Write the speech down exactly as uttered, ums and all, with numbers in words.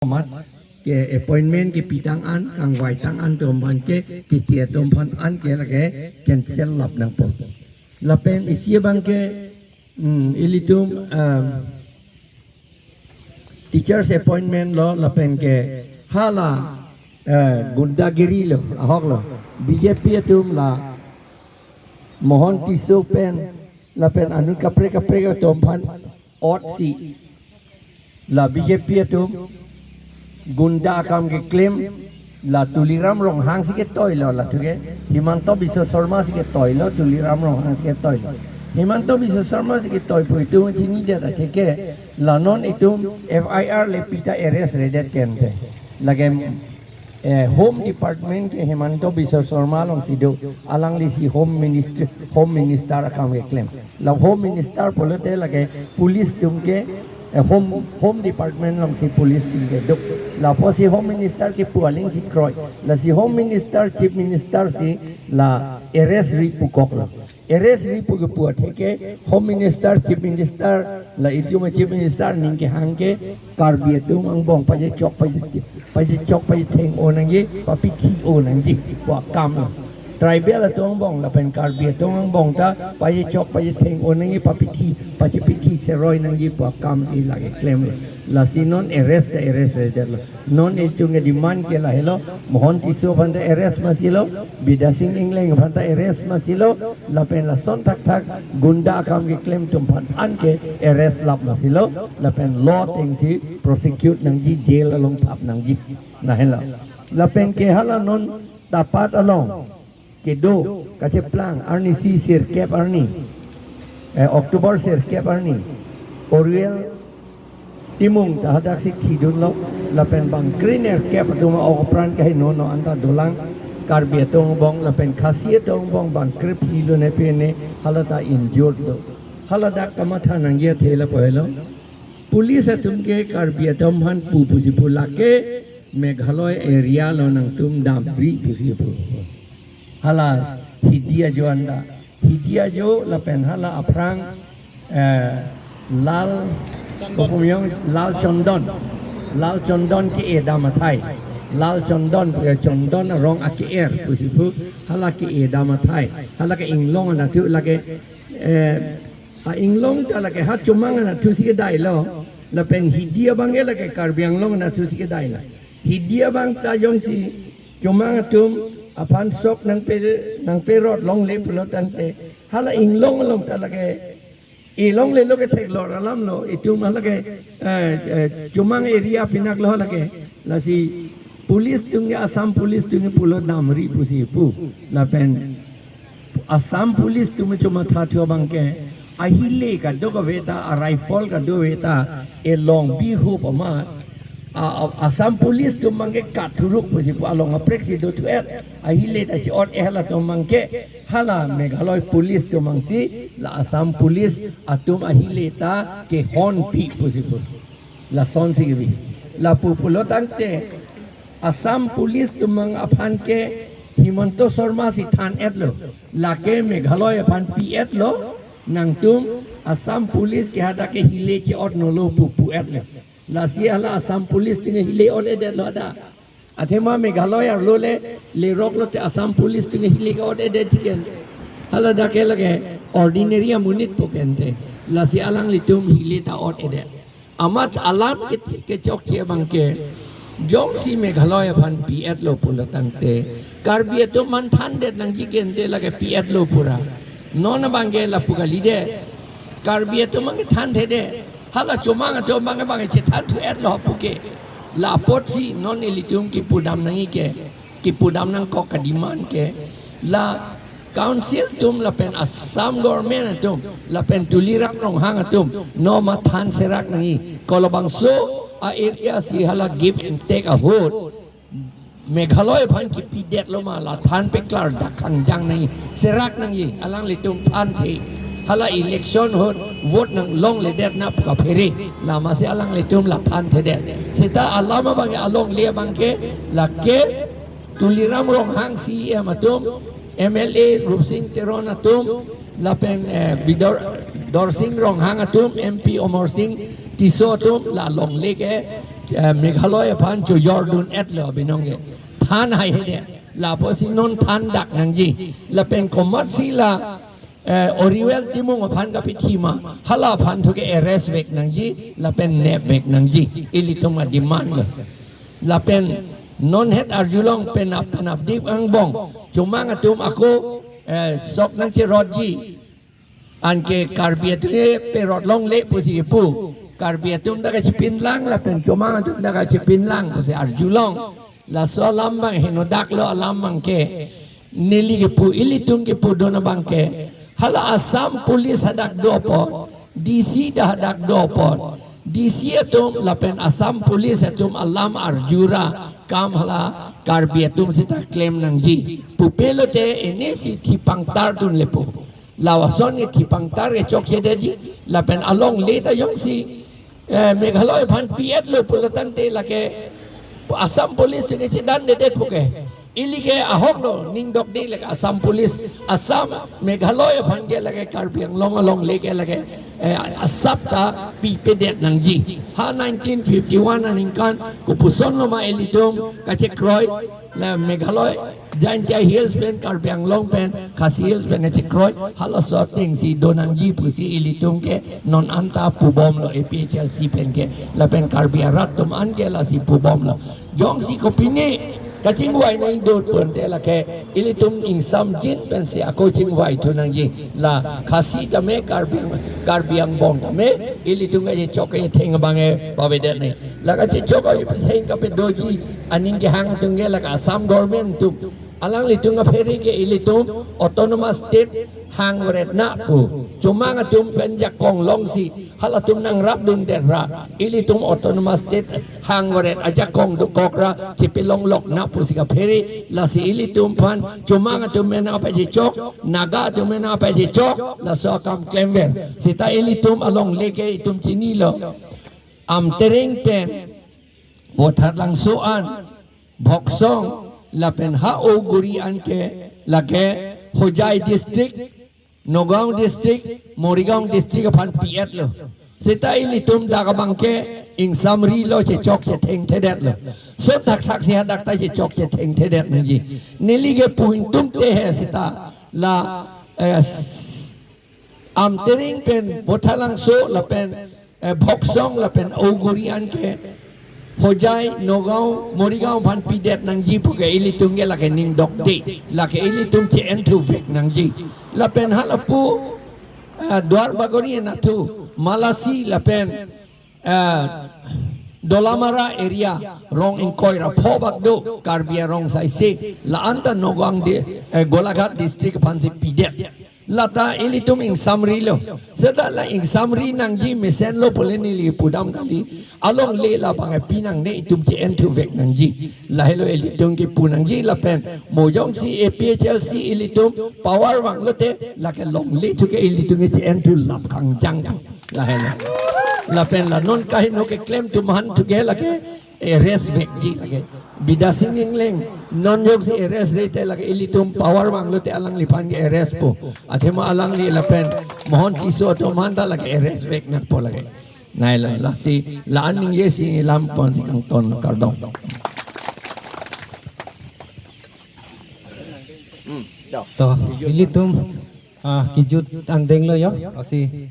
amat ke appointment kepitang an, kangvaitang an atum aphan ke, keche atum aphan an ke lake cancel lap nangpo. Lapen isi abang ke, hmm, ilitum, um, teachers appointment lo lapen ke hala, eh, gundagiri lo, ahok lo. B J P atum la Mohon Tisso pen lapen anut kaprek kaprek atum aphan ot si la B J P atum gunda akam keklem, la Tuliram Ronghang si ketoi lo, la thuke Himanta Biswa Sarma si ketoi lo, Tuliram Ronghang si ketoi lo. Himanta Biswa Sarma si ketoi pu itum chinidet atheke, la non itum F I R le pita arrest redet kente. Lake, eh, Home Department ke Himanta Biswa Sarma along si do, alangli si Home Minister, Home Minister akam keklem. La Home Minister pulote lake police atum ke, eh, Home, Home Department along si police atum kedo. Lapusi Home Minister kepu aling si kroi. Lasi Home Minister, Chief Minister si la arrest ri pukok lo. Arrest ri pu kepu atheke Home Minister, Chief Minister, la itum a Chief Minister aning kehang ke Karbi atum angbong pajechok, paje, pajechok pajetheng-o nangji, papithi-o nangji pu akam lo. Tribal atum angbong lapen Karbi atum angbong ta pajechok pajetheng-o nangji, papithi, pachepithi seroi nangji pu akam si lake klem lo. Lasi non arrest ta arrest redet lo. Non itum ke demand ke lahelo, Mohon Tisso aphan ta arrest masi lo, Bidya Sing Engleng aphan ta arrest masi lo, lapen lason thakthak gunda akam keklem atum aphan an ke arrest lap masi lo, lapen law ateng si prosecute nangji, jail along thap nangji. Lahelo. Lapen ke hala non Tapat along kedo kacheplang arnisi sirkep arni, eh, October sirkep arni, Oriel Timung ta hadak si thidunlo, lapen bang krenerkep atum a-ok apran kaheno no anta dolang, Karbi atum angbong lapen Khasi atum angbong bang krephli lo ne pene, hala ta injured do. Hala dak kamatha nangji athe lapu helo. Police atum ke Karbi atum aphan pu pusi pu, lake Meghalaya area lo, nangtum damri pusi pu. Hala Hidi ajo anta. Hidi ajo lapen hala aphrang, eh, Lal, kopunyong Lal Chondon. Lal Chondon ke-e dam athai. Lal Chondon, eh, Chondon arong ake-er pusi pu. Hala ke-e dam athai. Hala ke inglong anatthu lake, eh, a inglong ta lake ha Chomang anatthu si kedai lo. Lapen Hidi abang ke lake Karbi Anglong anatthu si kedai lo. Hidi abang ta jongsi Chomang atum aphan sok nangpe, nangperot longle pulo tangte, hala inglong along ta lake, e longle lo ke theklor alam lo, itum hala ke, eh, eh, Chomang area pinak lo hala ke. Lasi police atum ke, Assam police atum ke pulo damri pusi pu. Lapen Assam police atum chomatha thu abang ke, ahile kadokave ta, a rifle kadokave ta, e long bihup amat, a, a, Assam police atum abang ke kathuruk pusi pu, along aprek si do thu-et, ahile ta si ot-e hala atum abang ke, hala Meghalaya police atum abang si, la Assam police atum ahile ta kehonpi pusi pu. Lason si kebi. Lapu pulo tangte, Assam police atum abang aphan ke Himanta Sarma si than-et lo. Lake Meghalaya aphan pi-et lo. Nangtum Assam police ke hadak ke hile che-ot nolo pu pu-et lo. Lasi hala Assam police atum ke hile ot-edet lo hadak. Athema Meghalaya arlo le, lerok lote Assam police atum ke hile ke ot-edet chiken. Hala dak ke lake ordinary amonit po kente. Lasi alanglitum hile ta ot-edet. Amat alam ke, kechokche abang ke, jongsi Meghalaya aphan pi-et lo pulo tangte, Karbi atum aphan thandet nangji kente, lake pi-et lo pura. Non abang ke lapu kalidet. Karbi atum abang ke thanthedet. Hala Chomang atum abang ke, abang ke chethan thu-et lo hapu ke. La apotsi non ilitum kipudam nangji ke, kipudam nangkok kademand ke, la council atum lapen Assam government atum lapen Tuliram Ronghang atum, non mathan serak nangji. Kolobangso a-area si hala give and take ahut Meghalaya aphan kipidet lo ma, la than peklardak kangjang nangji, serak nangji, alanglitum thanthe. Hala election ahut vote nanglongledet nap kaphere, la masi alanglitum la thanthedet. Seta alam abang ke, alongle abang ke, lake Tuliram Ronghang C E M atum, M L A Rupsing Teron atum, lapen, eh, Bidor, Dorsing Ronghang atum, M P Amarsing Tisso atum, la longle ke, eh, Meghalaya aphan chojordun-etlo abinong ke. Than haihedet. Lapusi non thandak nangji. Lapen komatsi la, eh, Oriwel Timung aphan kapithima, hala aphan thu ke arrest vek nangji, lapen nepvek nangji. Ilitum a-demand lo. Lapen non het arjulong penap penapdik angbong. Chomang atum ako, eh, sok nangcherotji. Anke Karbi atum ke perot longle pusi pu. Karbi atum ta kachipinlang lapen Chomang atum ta kachipinlang pusi arjulong. Laso alam abang henodaklo alam abangke. Neli kepu, ilitum kepudun abangke. Hala Assam Police hadak do apot, D C ta hadak do apot, D C atum lapen Assam Police atum alam arjura kam hala Karbi atum seta klem nangji. Pupe lote ene si thipangtardun lepo. Lawason ke thipangtar ke chokchedetji. Lapen alongle ta jongsi, eh, Meghalaya aphan pi-etlo pulo tangte lake Assam Police ini chedandedet puke. Ili ke ahoklo, ning dokde lake Assam Police, Assam, Meghalaya aphan ke lake Karbi Anglong alongle ke lake, eh, asap ta pipedet nangji. Ha nineteen fifty-one aningkan, kopusonlo ma ilitum kachekroi, la Meghalaya, Jaintia Hills pen, Karbi Anglong pen, Khasi Hills pen kachekroi, halaso atengsi do nangji pusi ilitum ke non anta pubomlo A P H L C pen ke, lapen Karbi arat atum an ke lasi pubomlo. Jongsi kopine kachingvai nangdun pon te lake ilitum ingsamjin pensi ako chingvaithu nangji. La Khasi tame Karbi, Karbi angbong tame ilitum kachechok ketheng abang ke pavedet nangji. La kachechok ketheng kapedoji aning kehang atum ke la Assam government atum. Alanglitum aphere ke ilitum autonomous state hangvaret na pu. Chomang atum pen jakong longsi halatum nangrapdundet ra, ilitum autonomous state hangvaret ajakong dokok ra chepelonglok na pusi kaphere, lasi ilitum aphan Chomang atum pen nangpachechok, Naga atum pen nangpachechok, laso akam klemver. Seta ilitum alongle ke itum chinilo. Amtereng pen, Vothatlangso an, Bhoksong, lapen ha Auguri an ke lake Hojai district, Nagaon district, Morigaon district aphan pi-etlo. Seta ilitum dak abangke ingsamrilo chechok chethengthedetlo. So thakthak si hadak ta chechok chethengthedet nangji. Neli kepu ingtum te he seta la, eh, s-, Amtereng pen Vothatlangso lapen, eh, Bhoksong lapen Auguri an ke Hojai, Nagaon, Morigaon aphan pidet nangji puke ilitum ke lake ning dokde, lake ilitum che-enthuvek nangji. Lapen halapu, eh, Duarbagori anatthu, Malasi lapen, eh, Dolamara area, rong ingkoi ra pho bak do, Karbi arong saise, la anta Nagaon di, eh, Golaghat district aphansi pidet. Lata ilitum ingsamrilo. Seta la ingsamri nangji mesenlo pule neli pudam kali. Alongle labang pi nangne, itum che-enthuvek nangji. Lahelo ilitum kepu nangji lapen mo jongsi A P H L C ilitum power vanglote lake longle thu ke ilitum ke che-enthulap kangjang. Lahelo. Lapen la non kaheno keklem atum aphan thu ke lake arrest vekji lake. Bidya Sing Engleng, non jongsi arrest rete lake ilitum power vanglote alangliphan ke arrest po. Athema alangli lapen Mohon Tisso atum aphan ta lake arrest vek nangpo lake. Nailo, lasi la-an ningjesi lam ponsi kangton, kardom. To, ilitum, ah, kejut angdenglo yo, lasi